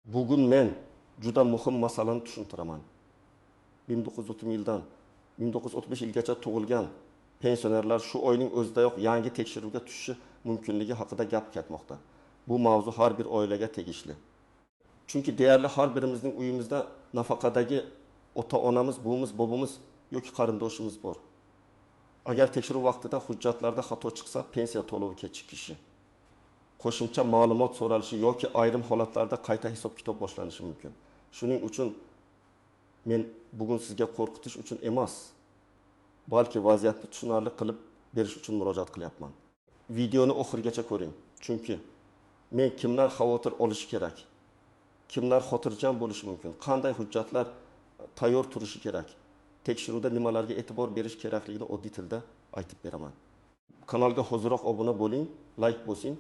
Bugun men juda muhim masalani tushuntiraman. 1930 yildan 1935 yilgacha tug'ilgan pensionerlar shu oyning o'zidayoq yangi tekshiruvga tushishi mumkinligi haqida gap ketmoqda. Bu mavzu har bir oilaga tegishli. Chunki deyarli har birimizning uyimizda nafaqadagi ota-onamiz, buvimiz, bobomiz yoki qarindoshimiz bor. Agar tekshiruv vaqtida hujjatlarda xato chiqsa, pensiya to'lovi kechikishi, qo'shimcha ma'lumot so'ralishi yoki ayrim holatlarda qayta hisob-kitob boshlanishi mumkin. Shuning uchun men bugun sizga qo'rqitish uchun emas, balki vaziyatni tushunarli qilib berish uchun murojaat qilyapman. Videoni oxirigacha ko'ring, chunki men kimlar xavotir olishi kerak, kimlar xotirjam bo'lishi mumkin, qanday hujjatlar tayyor turishi kerak, tekshiruvda nimalarga e'tibor berish kerakligini oddiy tilda aytib beraman. Kanalga hoziroq obuna bo'ling, like bosing,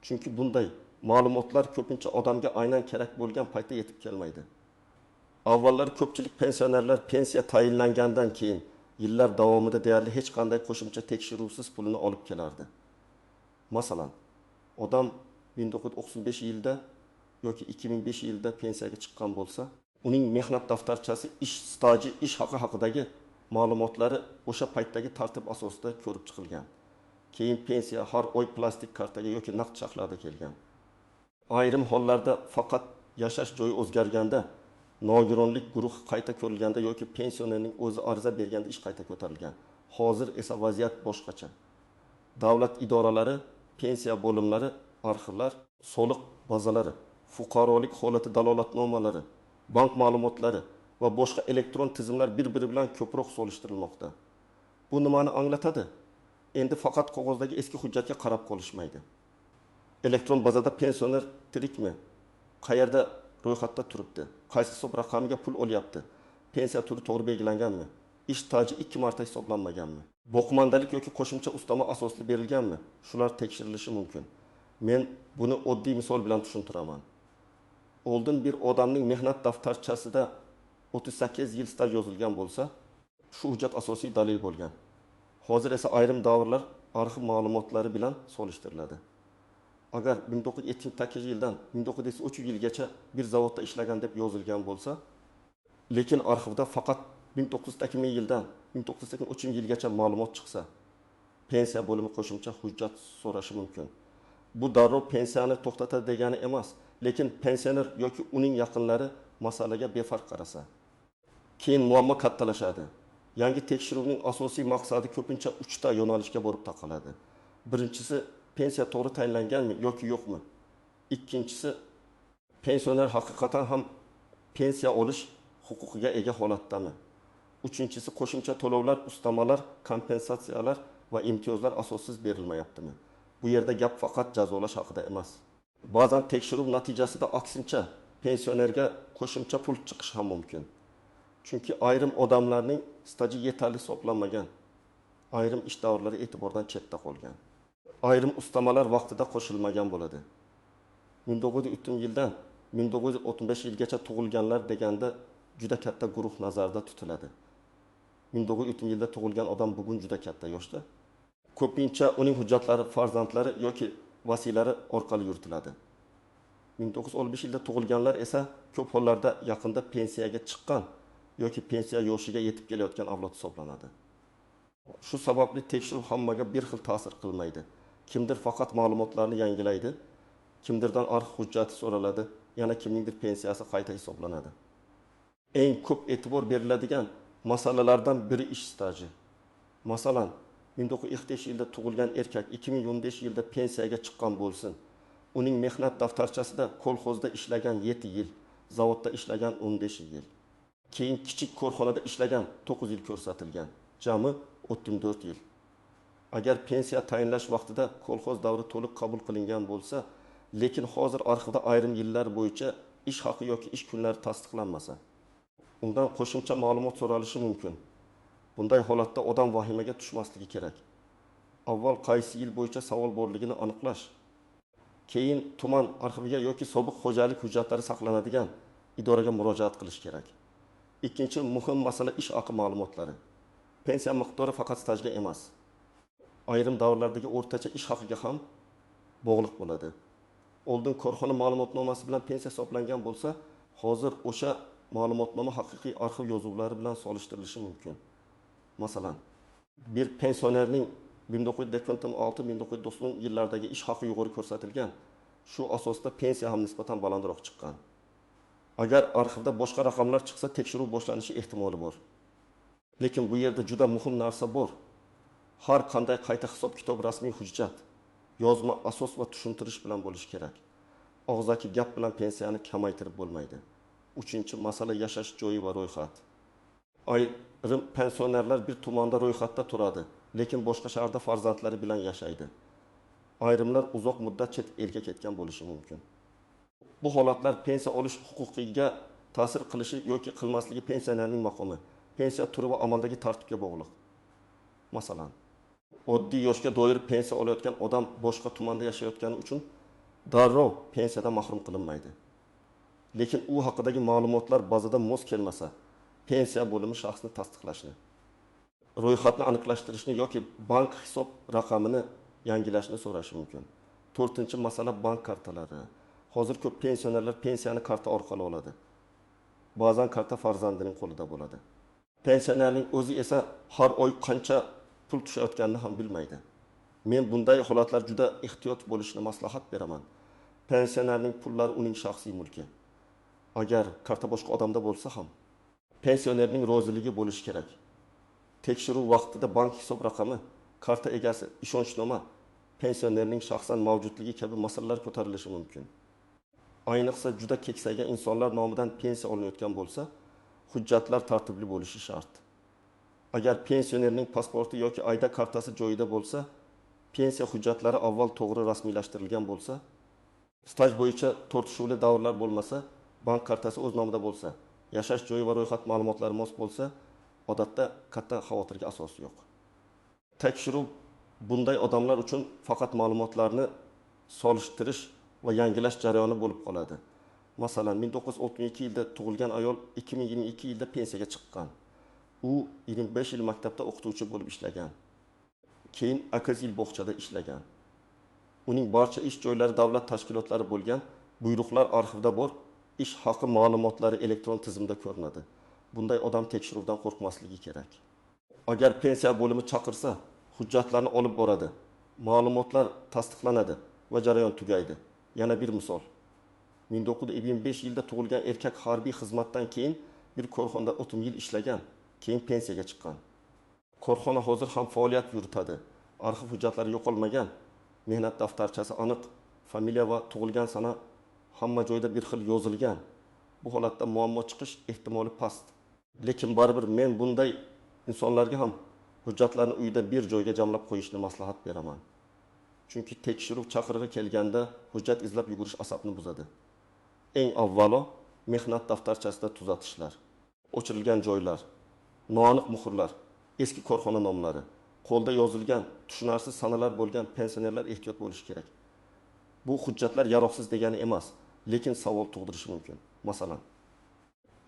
chunki bunday ma'lumotlar ko'pincha odamga aynan kerak bo'lgan paytda yetib kelmaydi. Avvallar ko'pchilik pensionerlar pensiya tayinlangandan keyin yillar davomida deyarli hech qanday qo'shimcha tekshiruvsiz pulini olib kelardi. Masalan, odam 1995 yilda yoki 2005 yilda pensiyaga chiqqan bo'lsa, uning mehnat daftarchasi, ish staji, ish haqi haqidagi ma'lumotlari o'sha paytdagi tartib asosida ko'rib chiqilgan. Keyin pensiya har oy plastik kartaga yoki naqd shaklida kelgan. Ayrim hollarda faqat yashash joyi o'zgarganda, nogironlik guruhi qayta ko'rilganda yoki pensionerning o'zi ariza berganda ish qayta ko'tarilgan. Hozir esa vaziyat boshqacha. Davlat idoralari, pensiya bo'limlari, arxivlar, soliq bazalari, fuqarolik holati dalolatnomalari, bank ma'lumotlari va boshqa elektron tizimlar bir-biri bilan ko'proq solishtirilmoqda. Bu nimani anglatadi? Endi faqat qog'ozdagi eski hujjatga qarab qolishmaydi. Elektron bazada pensioner tirikmi? Qayerda ro'yxatda turibdi? Qaysi hisob raqamiga pul olyapti? Pensiya turi to'g'ri belgilanganmi? Ish staji 2 marta hisoblanmaganmi? Boqimandalik yoki qo'shimcha ustama asosli berilganmi? Shular tekshirilishi mumkin. Men buni oddiy misol bilan tushuntiraman. Oldin bir odamning mehnat daftarchasida 38 yil staj yozilgan bo'lsa, shu hujjat asosiy dalil bo'lgan. Hozir esa ayrim davrlar arxiv ma'lumotlari bilan solishtiriladi. Agar 1978 yildan 1903 yilgacha bir zavodda ishlagan deb yozilgan bo'lsa, lekin arxivda faqat 1982 yildan 1983 yilgacha ma'lumot chiqsa, pensiya bo'limi qo'shimcha hujjat so'rashi mumkin. Bu darrov pensiyani to'xtatadi degani emas, lekin pensioner yoki uning yaqinlari masalaga befarq qarasa, keyin muammo kattalashadi. Yangi tekshiruvning asosiy maqsadi ko'pincha 3 ta yo'nalishga borib taqaladi. Birinchisi, pensiya to'g'ri tayinlanganmi yoki yo'qmi? Ikkinchisi, pensioner haqiqatan ham pensiya olish huquqiga ega holatdami? Uchinchisi, qo'shimcha to'lovlar, ustamalar, kompensatsiyalar va imtiyozlar asossiz berilmayaptimi? Bu yerda gap faqat jazolash haqida emas. Ba'zan tekshiruv natijasida aksincha pensionerga qo'shimcha pul chiqishi ham mumkin. Chunki ayrim odamlarning staji yetarli hisoblanmagan, ayrim ish davrlari e'tibordan chetda qolgan, ayrim ustamalar vaqtida qo'shilmagan bo'ladi. 1903 yildan 1935 yilgacha tug'ilganlar deganda juda katta guruh nazarda tutiladi. 1903 yilda tug'ilgan odam bugun juda katta yoshda. Ko'pincha uning hujjatlari farzandlari yoki vasiylari orqali yuritiladi. 1915 yilda tug'ilganlar esa ko'p hollarda yaqinda pensiyaga chiqqan yoki pensiya yoshiga yetib kelayotgan avlod hisoblanadi. Shu sababli tekshiruv hammaga bir xil ta'sir qilmaydi. Kimdir faqat ma'lumotlarni yangilaydi, kimdirdan arxiv hujjati so'raladi, yana kimningdir pensiyasi qayta hisoblanadi. Eng ko'p e'tibor beriladigan masalalardan biri ish staji. Masalan, 1945 yilda tug'ilgan erkak 2015 yilda pensiyaga chiqqan bo'lsin. Uning mehnat daftarchasida kolxozda ishlagan 7 yil, zavodda ishlagan 15 yil, keyin kichik korxonada ishlagan 9 yil ko'rsatilgan. Jami 34 yil. Agar pensiya tayinlash vaqtida kolxoz davri to'liq qabul qilingan bo'lsa, lekin hozir arxivda ayrim yillar bo'yicha ish haqi yoki ish kunlari tasdiqlanmasa, undan qo'shimcha ma'lumot so'ralishi mumkin. Bunday holatda odam vahimaga tushmasligi kerak. Avval qaysi yil bo'yicha savol borligini aniqlash, keyin tuman arxiviga yoki sobiq xo'jalik hujjatlari saqlanadigan idoraga murojaat qilish kerak. Ikkinchi muhim masala ish haqi ma'lumotlari. Pensiya miqdori faqat stajga emas, ayrim davrlardagi o'rtacha ish haqiga ham bog'liq bo'ladi. Oldin korxona ma'lumotnomasi bilan pensiya hisoblangan bo'lsa, hozir o'sha ma'lumotnoma haqiqiy arxiv yozuvlari bilan solishtirilishi mumkin. Masalan, bir pensionerning 1996-1990 yillardagi ish haqi yuqori ko'rsatilgan. Shu asosda pensiya ham nisbatan balandroq chiqqan. Agar arxivda boshqa raqamlar chiqsa, tekshiruv boshlanishi ehtimoli bor. Lekin bu yerda juda muhim narsa bor. Har qanday qayta hisob-kitob rasmiy hujjat, yozma asos va tushuntirish bilan bo'lishi kerak. Og'zaki gap bilan pensiyani kamaytirib bo'lmaydi. Uchinchi masala yashash joyi va ro'yxat. Ayrim pensionerlar bir tumanda ro'yxatda turadi, lekin boshqa shaharda farzandlari bilan yashaydi. Ayrimlar uzoq muddat chet elga ketgan bo'lishi mumkin. Bu holatlar pensiya olish huquqiga ta'sir qilishi yoki qilmasligi pensionerning maqomi, pensiya turi va amaldagi tartibga bog'liq. Masalan, oddiy yoshga doir pensiya olayotgan odam boshqa tumanda yashayotgani uchun darrov pensiyadan mahrum qilinmaydi. Lekin u haqidagi ma'lumotlar bazada mos kelmasa, pensiya bo'limi shaxsni tasdiqlashni, ro'yxatni aniqlashtirishni yoki bank hisob raqamini yangilashni so'rashi mumkin. To'rtinchi masala bank kartalari. Hozir ko'p pensionerlar pensiyani karta orqali oladi. Ba'zan karta farzandining qo'lida bo'ladi. Pensionerning o'zi esa har oy qancha pul tushayotganini ham bilmaydi. Men bunday holatlar juda ehtiyot bo'lishni maslahat beraman. Pensionerning pullari uning shaxsiy mulki. Agar karta boshqa odamda bo'lsa ham pensionerning roziligi bo'lishi kerak. Tekshiruv vaqtida bank hisob raqami, karta egasi ishonchnoma, pensionerning shaxsan mavjudligi kabi masalalar ko'tarilishi mumkin. Ayniqsa juda keksaygan insonlar nomidan pensiya olinayotgan bo'lsa, hujjatlar tartibli bo'lishi shart. Agar pensionerning pasporti yoki ID kartasi joyida bo'lsa, pensiya hujjatlari avval to'g'ri rasmiylashtirilgan bo'lsa, staj bo'yicha tortishuvli davrlar bo'lmasa, bank kartasi o'z nomida bo'lsa, yashash joyi va ro'yxat ma'lumotlari mos bo'lsa, odatda katta xavotirga asos yo'q. Tekshiruv bunday odamlar uchun faqat ma'lumotlarni solishtirish va yangilash jarayoni bo'lib qoladi. Masalan, 1962 yilda tug'ilgan ayol 2022 yilda pensiyaga chiqqan. U 25 yil maktabda o'qituvchi bo'lib ishlagan. Keyin 8 yil bog'chada ishlagan. Uning barcha ish joylari davlat tashkilotlari bo'lgan, buyruqlar arxivda bor, ish haqi ma'lumotlari elektron tizimda ko'rinadi. Bunday odam tekshiruvdan qo'rqmasligi kerak. Agar pensiya bo'limi chaqirsa, hujjatlarni olib boradi. Ma'lumotlar tasdiqlanadi va jarayon tugaydi. Yana bir misol. 1925 yilda tug'ilgan erkak harbiy xizmatdan keyin bir korxonada 30 yil ishlagan, keyin pensiyaga chiqqan. Korxona hozir ham faoliyat yuritadi. Arxiv hujjatlari yo'qolmagan, mehnat daftarchasi aniq, familiya va tug'ilgan sana hamma joyda bir xil yozilgan. Bu holatda muammo chiqish ehtimoli past. Lekin baribir men bunday insonlarga ham hujjatlarni uyda bir joyga jamlab qo'yishni maslahat beraman. Chunki tekshiruv chaqirig'i kelganda hujjat izlab yugurish asabni buzadi. Eng avvalo mehnat daftarchasida tuzatishlar, o'chirilgan joylar, noaniq muhrlar, eski korxona nomlari, qo'lda yozilgan tushunarsiz sanalar bo'lgan pensionerlar ehtiyot bo'lishi kerak. Bu hujjatlar yaroqsiz degani emas, lekin savol tug'dirishi mumkin. Masalan,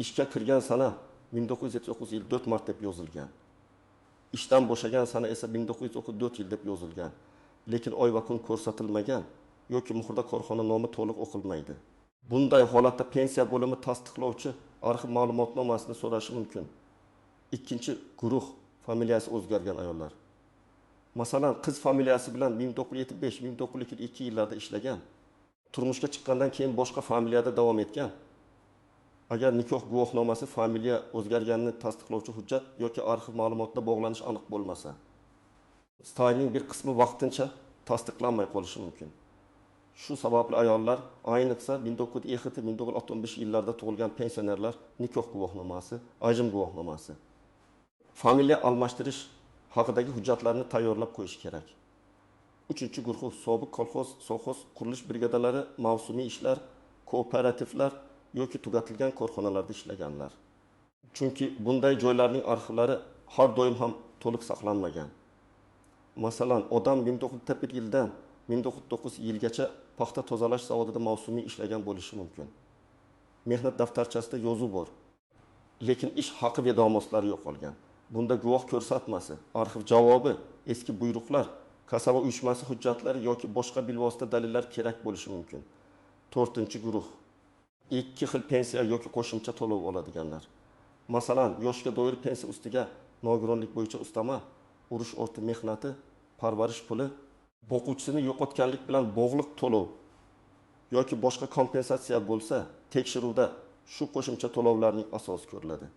ishga kirgan sana 1979 yil 4 mart deb yozilgan. Ishdan bo'shagan sana esa 1994 yil deb yozilgan. Lekin oy va kun ko'rsatilmagan yoki muhrda korxona nomi to'liq o'qilmaydi. Bunday holatda pensiya bo'limi tasdiqlovchi arxiv ma'lumotnomasini so'rashi mumkin. Ikkinchi guruh familiyasi o'zgargan ayollar. Masalan, qiz familiyasi bilan 1975-1902 yillarda ishlagan, turmushga chiqqandan keyin boshqa familiyada davom etgan. Agar nikoh guvohnomasi familiya o'zgarganini tasdiqlovchi hujjat yoki arxiv ma'lumotida bog'lanish aniq bo'lmasa, stajning bir qismi vaqtincha tasdiqlanmay qolishi mumkin. Shu sababli ayollar, ayniqsa 1950-1965 yillarda tug'ilgan pensionerlar nikoh guvohnomasi, ajrim guvohnomasi, familiya almashtirish haqidagi hujjatlarni tayyorlab qo'yish kerak. Uchinchi guruh sobiq kolxoz, sovxoz, qurilish brigadalari, mavsumiy ishlar, kooperativlar yoki tugatilgan korxonalarda ishlaganlar. Chunki bunday joylarning arxivlari har doim ham to'liq saqlanmagan. Masalan, odam 1941 yildan 1909 yilgacha paxta tozalash zavodida mavsumiy ishlagan bo'lishi mumkin. Mehnat daftarchasida yozuv bor, lekin ish haqi vedomoslari yo'qolgan. Bunda guvoh ko'rsatmasi, arxiv javobi, eski buyruqlar, kasaba uyushmasi hujjatlari yoki boshqa bilvosita dalillar kerak bo'lishi mumkin. To'rtinchi guruh: ikki xil pensiya yoki qo'shimcha to'lov oladiganlar. Masalan, yoshga doir pensiya ustiga nogironlik bo'yicha ustama, urush orti mehnati, parvarish puli, boquvchisini yo'qotganlik bilan bog'liq to'lov yoki boshqa kompensatsiya bo'lsa, tekshiruvda shu qo'shimcha to'lovlarning asosi ko'riladi.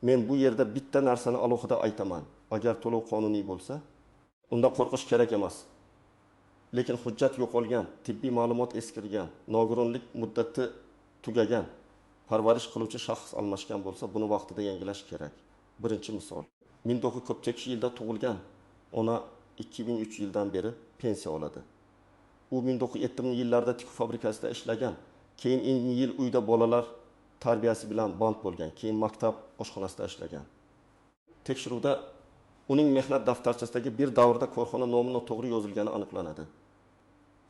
Men bu yerda bitta narsani alohida aytaman: agar to'lov qonuniy bo'lsa, undan qo'rqish kerak emas. Lekin hujjat yo'qolgan, tibbiy ma'lumot eskirgan, nogironlik muddati tugagan, parvarish qiluvchi shaxs almashgan bo'lsa, buni vaqtida yangilash kerak. Birinchi misol: 1948 yilda tug'ilgan ona 2003 yildan beri pensiya oladi. U 1970 yillarda tikuv fabrikasida ishlagan, keyin 10 yil uyda bolalar tarbiyasi bilan band bo'lgan, keyin maktab oshxonasida ishlagan. Tekshiruvda uning mehnat daftarchasidagi bir davrda korxona nomi noto'g'ri yozilgani aniqlanadi.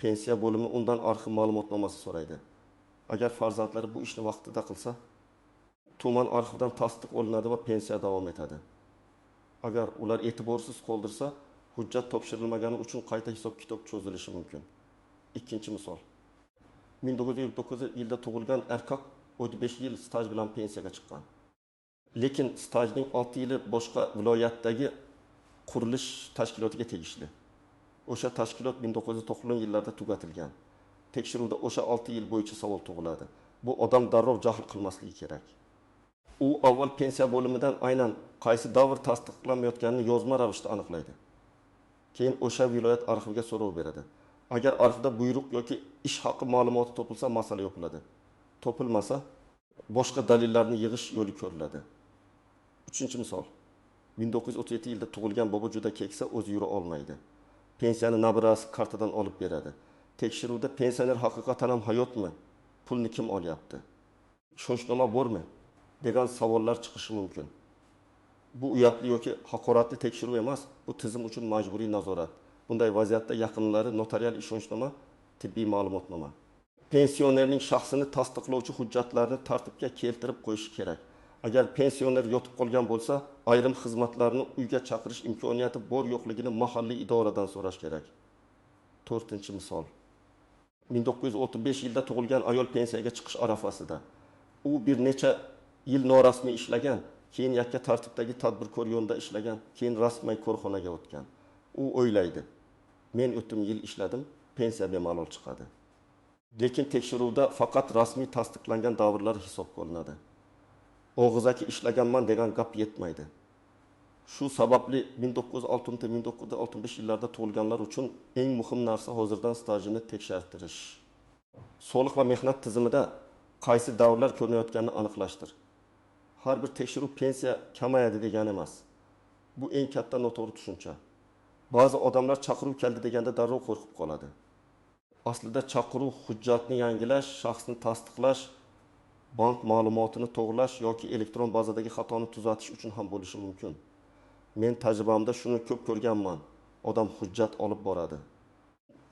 Pensiya bo'limi undan arxiv ma'lumotnomasi so'raydi. Agar farzandlari bu ishni vaqtida qilsa, tuman arxividan tasdiq olinadi va pensiya davom etadi. Agar ular e'tiborsiz qoldirsa, hujjat topshirilmagani uchun qayta hisob kitob cho'zilishi mumkin. Ikkinchi misol: 1959 yilda tug'ilgan erkak 35 yil staj bilan pensiyaga chiqqan, lekin stajning 6 yili boshqa viloyatdagi qurilish tashkilotiga tegishli. O'sha tashkilot 1990 yillarda tugatilgan. Tekshiruvda o'sha 6 yil bo'yicha savol tug'iladi. Bu odam darrov jahl qilmasligi kerak. U avval pensiya bo'limidan aynan qaysi davr tasdiqlanmayotganini yozma ravishda aniqlaydi, keyin o'sha viloyat arxiviga so'rov beradi. Agar arxivda buyruq yoki ish haqi ma'lumoti topilsa, masala yopiladi. Topilmasa, boshqa dalillarni yig'ish yo'li ko'riladi. Uchinchi misol: 1937 yilda tug'ilgan bobo juda keksa, o'zi yura olmaydi. Pensiyani nabirasi kartadan olib beradi. Tekshiruvda pensioner haqiqatan ham hayotmi, pulni kim olyapti, ishonchnoma bormi degan savollar chiqishi mumkin. Bu uyatli yoki haqoratli tekshiruv emas, bu tizim uchun majburiy nazorat. Bunday vaziyatda yaqinlari notarial ishonchnoma, tibbiy ma'lumotnoma, pensionerning shaxsini tasdiqlovchi hujjatlarni tartibga keltirib qo'yishi kerak. Agar pensioner yotib qolgan bo'lsa, ayrim xizmatlarni uyga chaqirish imkoniyati bor yo'qligini mahalliy idoradan so'rash kerak. To'rtinchi misol: 1935 yilda tug'ilgan ayol pensiyaga chiqish arafasida. U bir necha yil norasmiy ishlagan, keyin yakka tartibdagi tadbirkor yo'lida ishlagan, keyin rasmiy korxonaga o'tgan. U o'ylaydi: men o'ttim yil ishladim, pensiya bemalol chiqadi. Lekin tekshiruvda faqat rasmiy tasdiqlangan davrlar hisobga olinadi. Og'zaki ishlaganman degan gap yetmaydi. Shu sababli 1960, 1965 yillarda tug'ilganlar uchun eng muhim narsa hozirdan stajini tekshirtirish, soliq va mehnat tizimida qaysi davrlar ko'rinayotganini aniqlashdir. Har bir tekshiruv pensiya kamayadi degani emas. Bu eng katta noto'g'ri tushuncha. Ba'zi odamlar chaqiruv keldi deganda darrov qo'rqib qoladi. Aslida chaqiruv hujjatni yangilash, shaxsni tasdiqlash, bank ma'lumotini to'g'irlash yoki elektron bazadagi xatoni tuzatish uchun ham bo'lishi mumkin. Men tajribamda shuni ko'p ko'rganman: odam hujjat olib boradi,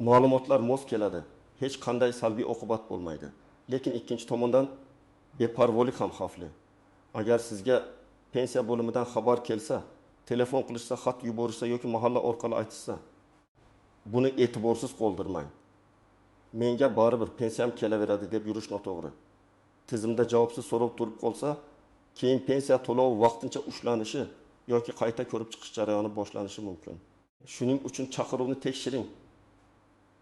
ma'lumotlar mos keladi, hech qanday salbiy oqibat bo'lmaydi. Lekin ikkinchi tomondan, beparvolik ham xavfli. Agar sizga pensiya bo'limidan xabar kelsa, telefon qilishsa, xat yuborishsa yoki mahalla orqali aytishsa, buni e'tiborsiz qoldirmang. Menga baribir, pensiyam kelaveradi deb yurish noto'g'ri. Tizimda javobsiz so'rov turib qolsa, keyin pensiya to'lovi vaqtincha ushlanishi yoki qayta ko'rib chiqish jarayoni boshlanishi mumkin. Shuning uchun chaqiruvni tekshiring,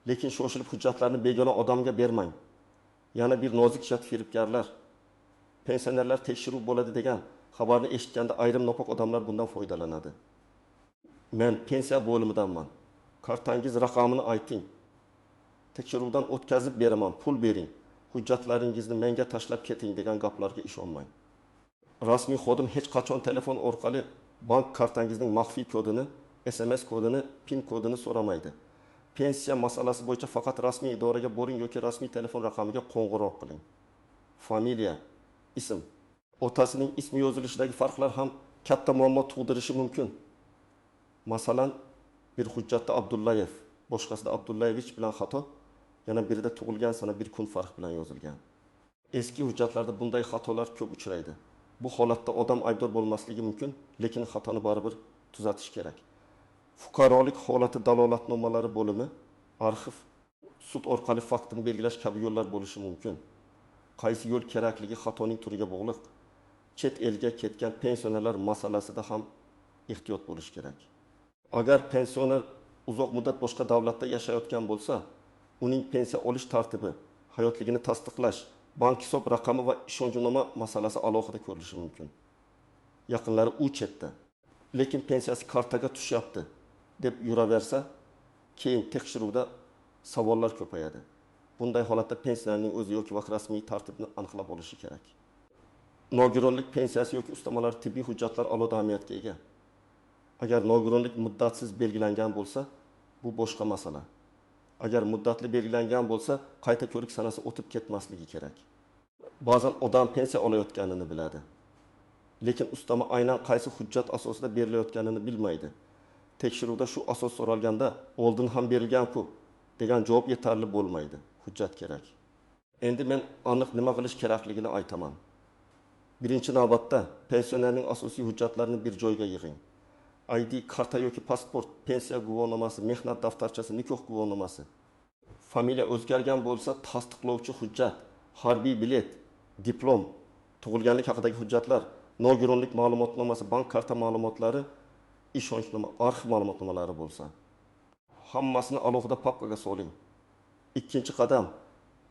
lekin shoshilib hujjatlarni begona odamga bermang. Yana bir nozik jihat: firibgarlar. Pensionerlar tekshiruv bo'ladi degan xabarni eshitganda, ayrim nopok odamlar bundan foydalanadi. Men pensiya bo'limidanman, kartangiz raqamini ayting, tekshiruvdan o'tkazib beraman, pul bering, hujjatlaringizni menga tashlab keting degan gaplarga ishonmang. Rasmiy xodim hech qachon telefon orqali bank kartangizning maxfiy kodini, SMS kodini, PIN kodini so'ramaydi. Pensiya masalasi bo'yicha faqat rasmiy idoraga boring yoki rasmiy telefon raqamiga qo'ng'iroq qiling. Familiya, ism, otasining ismi yozilishidagi farqlar ham katta muammo tug'dirishi mumkin. Masalan, bir hujjatda Abdullayev, boshqasida Abdullayevich bilan xato, yana birida tug'ilgan sana bir kun farq bilan yozilgan. Eski hujjatlarda bunday xatolar ko'p uchraydi. Bu holatda odam aybdor bo'lmasligi mumkin, lekin xatoni baribir tuzatish kerak. Fuqarolik holati dalolatnomalari bo'limi arxiv Sud orqali faktini belgilash kabi yo'llar bo'lishi mumkin. Qaysi yo'l kerakligi xatoning turiga bog'liq. Chet elga ketgan pensionerlar masalasida ham ehtiyot bo'lish kerak. Agar pensioner uzoq muddat boshqa davlatda yashayotgan bo'lsa, uning pensiya olish tartibi, hayotligini tasdiqlash, bank hisob raqami va ishonchnoma masalasi alohida ko'rilishi mumkin. Yaqinlari u chetda, lekin pensiyasi kartaga tushyapti deb yuraversa, keyin tekshiruvda savollar ko'payadi. Bunday holatda pensionerning o'zi yoki vaqt rasmiy tartibni aniqlab olishi kerak. Nogironlik pensiyasi yoki ustamalar tibbiy hujjatlar alohida ahamiyatga ega. Agar nogironlik muddatsiz belgilangan bo'lsa, bu boshqa masala. Agar muddatli belgilangan bo'lsa, qayta ko'rik sanasi o'tib ketmasligi kerak. Ba'zan odam pensiya olayotganini biladi, lekin ustama aynan qaysi hujjat asosida berilayotganini bilmaydi. Tekshiruvda shu asos so'ralganda, oldin ham berilgan-ku degan javob yetarli bo'lmaydi. Hujjat kerak. Endi men aniq nima qilish kerakligini aytaman. Birinchi navbatda pensionerning asosiy hujjatlarini bir joyga yig'ing. ID karta yoki pasport, pensiya guvohnomasi, mehnat daftarchasi, nikoh guvohnomasi. Familiya o'zgargan bo'lsa, tasdiqlovchi hujjat, harbiy bilet, diplom, tug'ilganlik haqidagi hujjatlar, nogironlik ma'lumotnomasi, bank karta ma'lumotlari, ishonchnoma, arxiv ma'lumotnomalari bo'lsa, hammasini alohida papkaga soling. Ikkinchi qadam,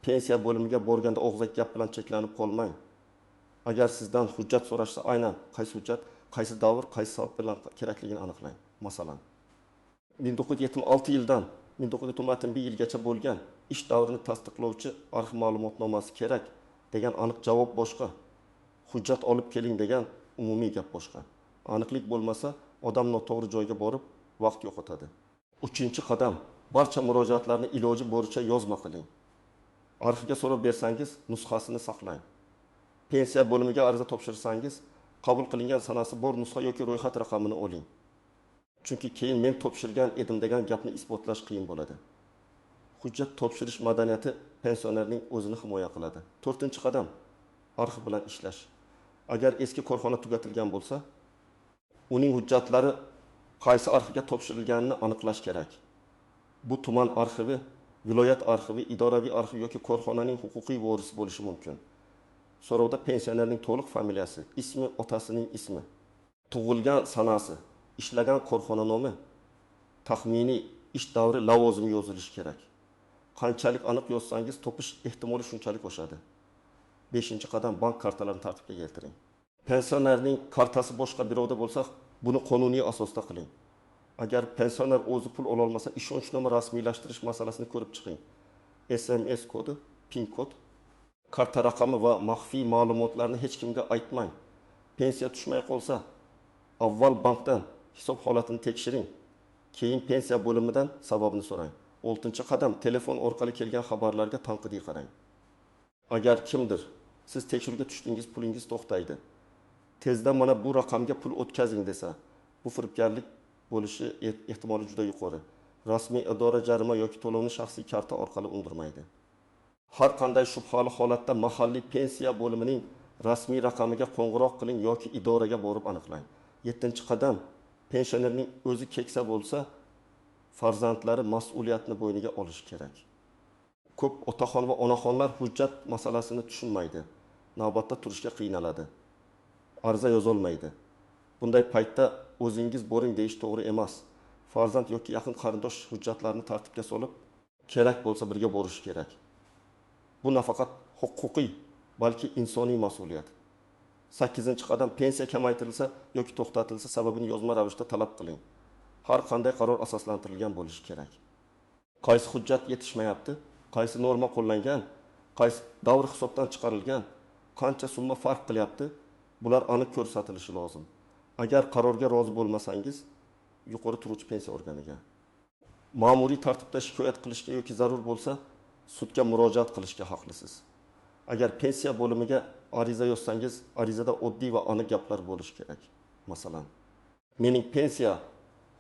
pensiya bo'limiga borganda og'zaki gap bilan cheklanib qolmang. Agar sizdan hujjat so'rashsa, aynan qaysi hujjat, qaysi davr, qaysi sabab bilan kerakligini aniqlang. Masalan, 1976 yildan 1991 yilgacha bo'lgan ish davrini tasdiqlovchi arxiv ma'lumotnomasi kerak degan aniq javob boshqa, hujjat olib keling degan umumiy gap boshqa. Aniqlik bo'lmasa, odam noto'g'ri joyga borib vaqt yo'qotadi. Uchinchi qadam, barcha murojaatlarni iloji boricha yozma qiling. Arxivga so'rab bersangiz, nusxasini saqlang. Pensiya bo'limiga ariza topshirsangiz, qabul qilingan sanasi bor nusxa yoki ro'yxat raqamini oling. Chunki keyin men topshirgan edim degan gapni isbotlash qiyin bo'ladi. Hujjat topshirish madaniyati pensionerning o'zini himoya qiladi. To'rtinchi qadam, arxiv bilan ishlash. Agar eski korxona tugatilgan bo'lsa, uning hujjatlari qaysi arxivga topshirilganini aniqlash kerak. Bu tuman arxivi, viloyat arxivi, idoraviy arxiv yoki korxonaning huquqiy vorisi bo'lishi mumkin. So'rovda pensionerning to'liq familiyasi, ismi, otasining ismi, tug'ilgan sanasi, ishlagan korxona nomi, taxminiy ish davri, lavozimi yozilishi kerak. Qanchalik aniq yozsangiz, topish ehtimoli shunchalik oshadi. Beshinchi qadam, bank kartalarini tartibga keltiring. Pensionerning kartasi boshqa birovda bo'lsa, buni qonuniy asosda qiling. Agar pensioner o'zi pul ololmasa, ishonchnoma rasmiylashtirish masalasini ko'rib chiqing. SMS kodi, PIN kod, karta raqami va maxfiy ma'lumotlarni hech kimga aytmang. Pensiya tushmay qolsa, avval bankdan hisob holatini tekshiring, keyin pensiya bo'limidan sababini so'rang. Oltinchi qadam, telefon orqali kelgan xabarlarga tanqidiy qarang. Agar kimdir siz tekshiruvga tushdingiz, pulingiz to'xtaydi, tezda mana bu raqamga pul o'tkazing desa, bu firibgarlik bo'lishi ehtimoli juda yuqori. Rasmiy idora jarima yoki to'lovni shaxsiy karta orqali undirmaydi. Har qanday shubhali holatda mahalliy pensiya bo'limining rasmiy raqamiga qo'ng'iroq qiling yoki idoraga borib aniqlang. Yettinchi qadam, pensionerning o'zi keksa bo'lsa, farzandlari mas'uliyatni bo'yniga olishi kerak. Ko'p otaxon va onaxonlar hujjat masalasini tushunmaydi. Navbatda turishga qiynaladi. Ariza yozolmaydi. Bunday paytda o'zingiz boring deyish to'g'ri emas. Farzand yoki yaqin qarindosh hujjatlarni tartibga solib, kerak bo'lsa birga borish kerak. Bu nafaqat huquqiy, balki insoniy mas'uliyat. 8-qadam, pensiya kamaytirilsa yoki to'xtatilsa sababini yozma ravishda talab qiling. Har qanday qaror asoslantirilgan bo'lishi kerak. Qaysi hujjat yetishmayapti, qaysi norma qo'llangan, qaysi davr hisobdan chiqarilgan, qancha summa farq qilyapti, bular aniq ko'rsatilishi lozim. Agar qarorga rozi bo'lmasangiz, yuqori turuvchi pensiya organiga ma'muriy tartibda shikoyat qilishga yoki zarur bo'lsa sudga murojaat qilishga haqlisiz. Agar pensiya bo'limiga ariza yozsangiz, arizada oddiy va aniq gaplar bo'lishi kerak. Masalan, mening pensiya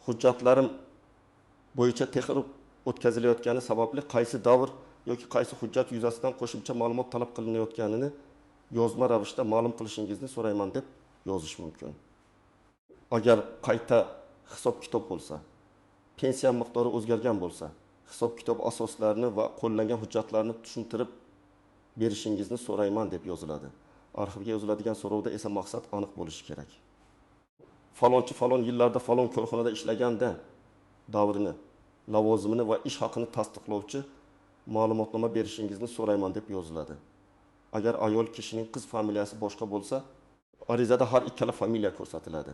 hujjatlarim bo'yicha tekshiruv o'tkazilayotgani sababli qaysi davr yoki qaysi hujjat yuzasidan qo'shimcha ma'lumot talab qilinayotganini yozma ravishda ma'lum qilishingizni so'rayman deb yozish mumkin. Agar qayta hisob-kitob bo'lsa, pensiya miqdori o'zgargan bo'lsa, hisob-kitob asoslarini va qo'llangan hujjatlarni tushuntirib berishingizni so'rayman deb yoziladi. Arxivga yoziladigan so'rovda esa maqsad aniq bo'lishi kerak. Falonchi falon yillarda falon korxonada ishlaganda davrini, lavozimini va ish haqini tasdiqlovchi ma'lumotnoma berishingizni so'rayman deb yoziladi. Agar ayol kishining qiz familiyasi boshqa bo'lsa, arizada har ikkala familiya ko'rsatiladi.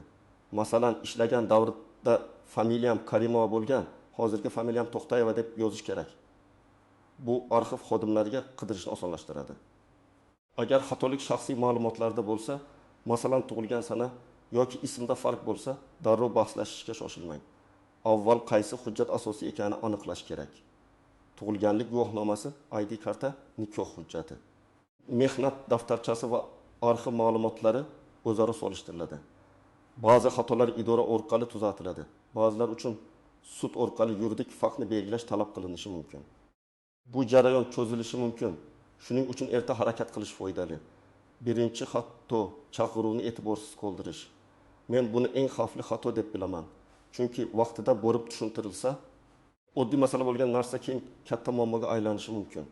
Masalan, ishlagan davrda familiyam Karimova bo'lgan, hozirgi familiyam To'xtayeva deb yozish kerak. Bu arxiv xodimlariga qidirishni osonlashtiradi. Agar xatolik shaxsiy ma'lumotlarda bo'lsa, masalan, tug'ilgan sana yoki ismda farq bo'lsa, darrov bahslashishga shoshilmang. Avval qaysi hujjat asosiy ekanini aniqlash kerak. Tug'ilganlik guvohnomasi, ID karta, nikoh hujjati. Mehnat daftarchasi va arxiv ma'lumotlari o'zaro solishtiriladi. Ba'zi xatolar idora orqali tuzatiladi. Ba'zilar uchun sud orqali yuridik faktni belgilash talab qilinishi mumkin. Bu jarayon cho'zilishi mumkin. Shuning uchun erta harakat qilish foydali. Birinchi xato chaqiruvni e'tiborsiz qoldirish. Men buni eng xavfli xato deb bilaman. Chunki vaqtida borib tushuntirilsa, oddiy masala bo'lgan narsa keyin katta muammoga aylanishi mumkin.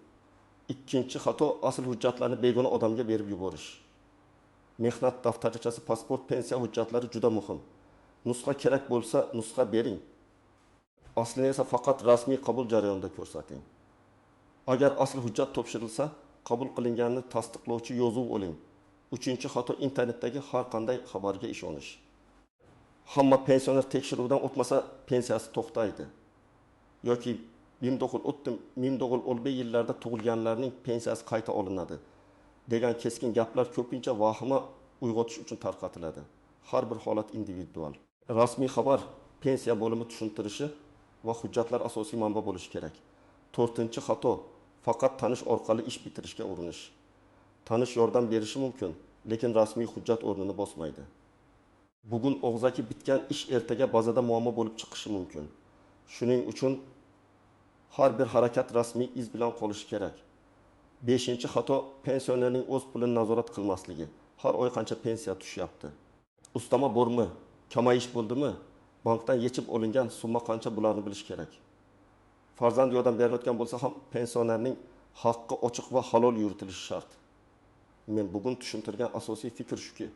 Ikkinchi xato asl hujjatlarni begona odamga berib yuborish. Mehnat daftarchasi, pasport, pensiya hujjatlari juda muhim. Nusxa kerak bo'lsa, nusxa bering. Aslini esa faqat rasmiy qabul jarayonida ko'rsating. Agar asl hujjat topshirilsa, qabul qilinganini tasdiqlovchi yozuv oling. Uchinchi xato internetdagi har qanday xabarga ishonish. Hamma pensioner tekshiruvdan o'tmasa pensiyasi to'xtaydi. Yoki 1910 yillarda tug'ilganlarning pensiyasi qayta olinadi degan keskin gaplar ko'pincha vahima uyg'otish uchun tarqatiladi. Har bir holat individual. Rasmiy xabar pensiya bo'limi tushuntirishi va hujjatlar asosiy manba bo'lishi kerak. To'rtinchi xato faqat tanish orqali ish bitirishga urinish. Tanish yordam berishi mumkin, lekin rasmiy hujjat o'rnini bosmaydi. Bugun og'zaki bitgan ish ertaga bazada muammo bo'lib chiqishi mumkin. Shuning uchun har bir harakat rasmiy iz bilan qolishi kerak. Beshinchi xato pensionerning o'z pulini nazorat qilmasligi. Har oy qancha pensiya tushyapti? Ustama bormi? Kamayish bo'ldimi? Bankdan yechib olingan summa qancha, bularni bilish kerak. Farzand yordam berilayotgan bo'lsa ham pensionerning haqqi ochiq va halol yuritilishi shart. Men bugun tushuntirgan asosiy fikr shuki,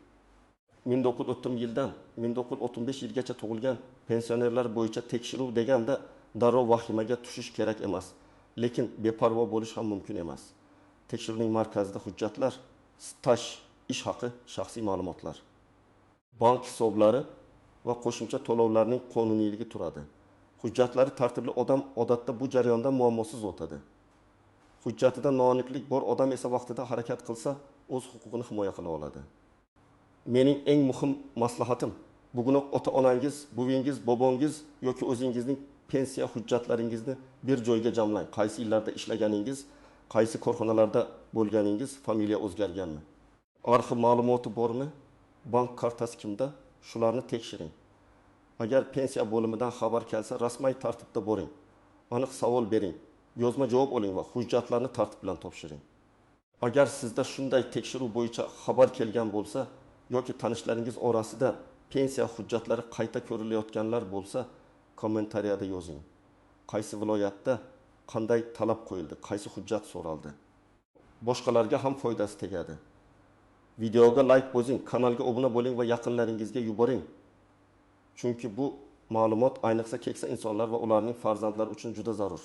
1930 yildan 1935 yilgacha tug'ilgan pensionerlar bo'yicha tekshiruv deganda darrov vahimaga tushish kerak emas, lekin beparvo bo'lish ham mumkin emas. Tekshiruvning markazida hujjatlar, staj, ish haqi, shaxsiy ma'lumotlar, bank hisoblari va qo'shimcha to'lovlarning qonuniyligi turadi. Hujjatlari tartibli odam odatda bu jarayondan muammosiz o'tadi. Hujjatida noaniqlik bor odam esa vaqtida harakat qilsa, o'z huquqini himoya qila oladi. Mening eng muhim maslahatim, bugunoq ota-onangiz, buvingiz, bobongiz yoki o'zingizning pensiya hujjatlaringizni bir joyga jamlang. Qaysi yillarda ishlaganingiz, qaysi korxonalarda bo'lganingiz, familiya o'zgarganmi? Arxiv ma'lumoti bormi? Bank kartasi kimda? Shularni tekshiring. Agar pensiya bo'limidan xabar kelsa, rasmiy tartibda boring. Aniq savol bering, yozma javob oling va hujjatlarni tartib bilan topshiring. Agar sizda shunday tekshiruv bo'yicha xabar kelgan bo'lsa yoki tanishlaringiz orasida pensiya hujjatlari qayta ko'rilayotganlar bo'lsa, kommentariyada yozing. Qaysi viloyatda qanday talab qo'yildi, qaysi hujjat so'raldi. Boshqalarga ham foydasi tegadi. Videoga like bosing, kanalga obuna bo'ling va yaqinlaringizga yuboring. Chunki bu ma'lumot ayniqsa keksa insonlar va ularning farzandlari uchun juda zarur.